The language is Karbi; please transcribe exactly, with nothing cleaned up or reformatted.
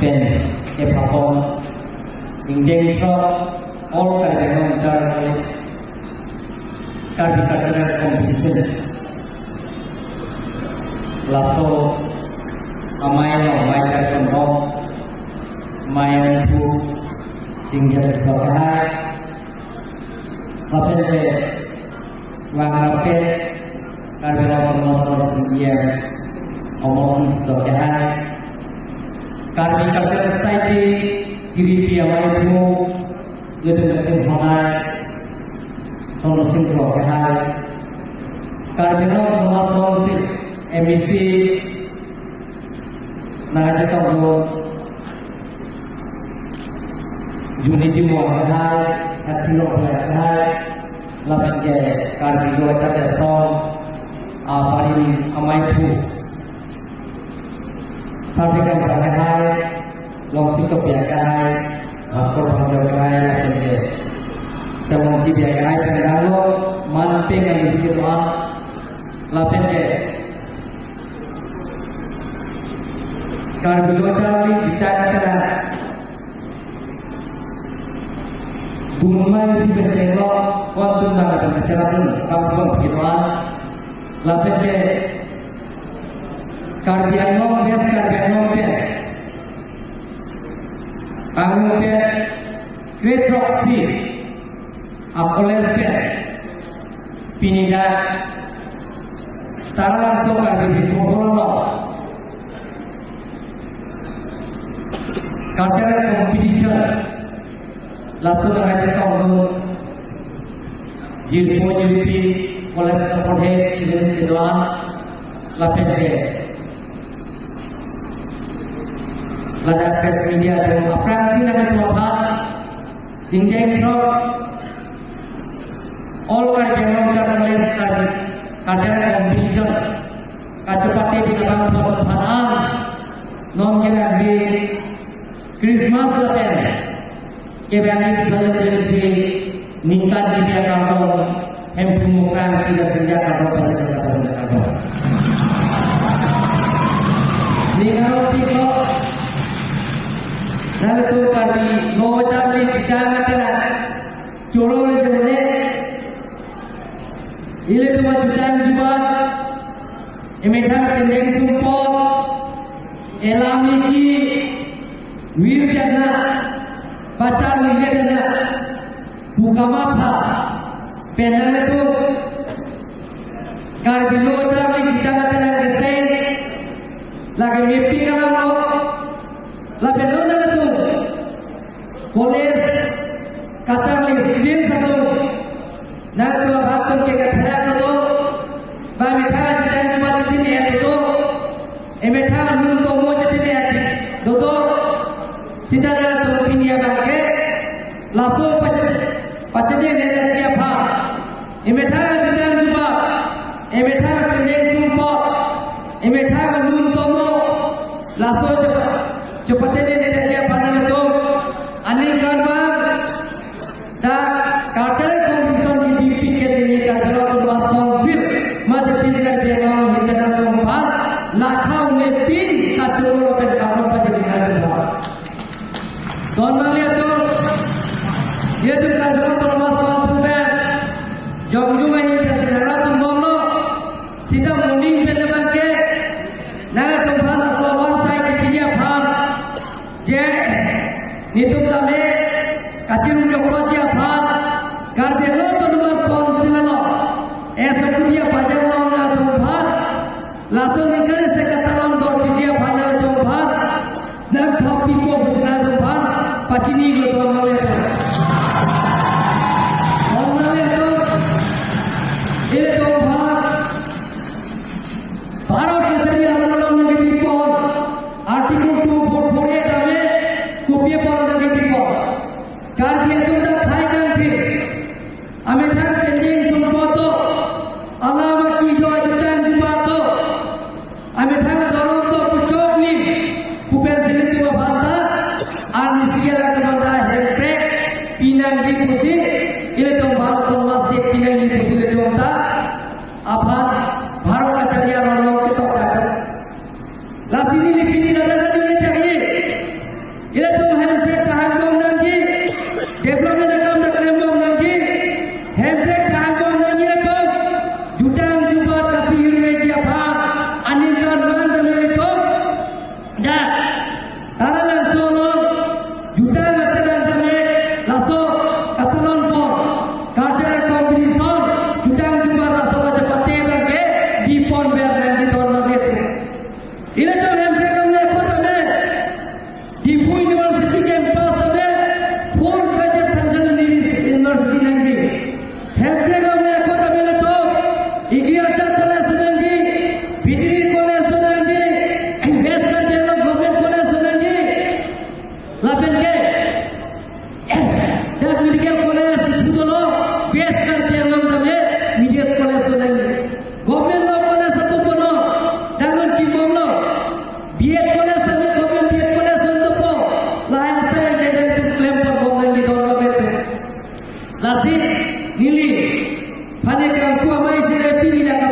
Pen kepapon ingdeng throk All Karbi Anglong Inter College Karbi Cultural Competition. Laso amei along amei chai ponbom, amei amphu, singja keso kehai, lapen ke vang rapet Karbi Anglong Autonomous Council E M Amar Sing Tisso kehai, Karbi Cultural Society Kiripi amei amphu, Ledum Kaching Honai, Sonor Sing Kro kehai, Karbi Anglong Autonomous Council M A C, nangchetongdun Juni Timung kehai, Kaching Rongphar kehai, lapen ke Karbi Lo Kacharli Asong, ah, Parim amei amphu, Sarthek Kemsa kehai, Longsing Tokbi kehai, Bhaskor Phangcho kehai, lapen ke Semon Kibi kehai, pen dalo, man peng alu kedo-an, lapen ke Karbi Lo Charli Jutang Kacherai, Bunmai Pi Pen Chenglok, Konchun Nang Pen Kacherai, Kampung kedo-an, lapen ke Karbi Anglong, West Karbi Anglong pen Anglong pen grade throksi a-college pen pini dak Taralangso Karbi Riso Hall along cultural competition, laso nangchetongdun jirpo jirpi, college kaporhe students kedo-an, lapen ke ladak press media atum aphrangsi nangtum aphan ingdeng throk All Karbi Anglong Inter College Karbi Cultural Competition kachepate di labang photo phan an, non kevangji Christmas lapen kevangji two thousand twenty-three ningkan kebi akardom Hemphu Mukrang Kida Senja akardom pajir kata kardom. Ning arong piko, nangtum Karbi Lo Charli Jutang Kacherai choro le jole, ilitum ajutang jubat, emethang pendeng sumpot, elam liki, wir jana, pachar lile jana, bukamatha, pen nangtum Karbi Lo Charli Jutang Kacherai kesen, lake mepik alam lo, lapen non nangtum college kacharli students atum, nangtum aphan atum ke katherak do, ba emethang ajutang jubat chetine do, emethang alun tomo chetine do, sita nangtum pini abangke laso pachete, pachete nene chia pha. Emethang ajutang jubat, emethang pendeng sumpot, emethang alun tomo, laso chepa-, chepate nene chia pha nangtum aningkan abang dak cultural competition kebipik ke neli Karbi Anglong Autonomous Council mate pini Karbi Anglong ahin pen nangtum aphan lakha un-e pin kachoro lapen kardom pajir nangtum aphan. Ton mali atum, ilitum Karbi Anglong Autonomous Council pen jongjung ahin pen si nangratum bomlo, sita moning pen abangke nangtum aphan laso award sai kepiji aphan, je netum tame kachirung jokroji aphan, Karbi Anglong Autonomous Council along S O P D aphan along nangtum aphan laso ningkan isi katalon dorchiji aphan nangtum aphan, nang thapi po pusi nangtum aphan pachini lo ton mali atum. Ton mali atum, ilitum aphan Bharot Kachari Aron along nangkepi pon, Article two four four A tame kopi apot nangkepi pon. Karbi atum ta khei kangthir, amethang pendeng sumpot do, alam aki do, ajutang jubat do, amethang adorom do pu choklim pu pensi ilitum aphan ta, arnisi alam atum aphan ta hemprek pinangji pusi, ilitum aphan Autonomous State pinangji pusi ilitum ta aphan Bharot Kachari Aron along ketok dak. Lasi neli pini ladak neli jagi Ilitum hemprek ta hanbom nangji, development akam ta klembom nangji, hemprek ta hanbom nangji ilitum, jutang jubat kapi-irveji aphan, aningkanvang tame ilitum, dak Taralangso along, jutang aterang tame, laso katalon pon, cultural competition, jutang jubat laso kachepate abangke, bipon ber nangji don mabet. Ilitum hemprek amnya kota me, Diphu University campus tame, full fledged Central University nangji. Hemprek amnya kota me ilitum, Agriculture College nangji, Veterinary College nangji, West Karbi Anglong Government College nangji. Lapen ke, dak medical college Diphu dolo, West Karbi Anglong tame, medical college nangji. Government Law College atu pulo, dangun kimbomlo. B.Ed College tame, government B.Ed College nangpo. Lahai asai ke ilitum klem pon bom nangji don mabet. Lasi, neli, pane kangpu amei sile pini dak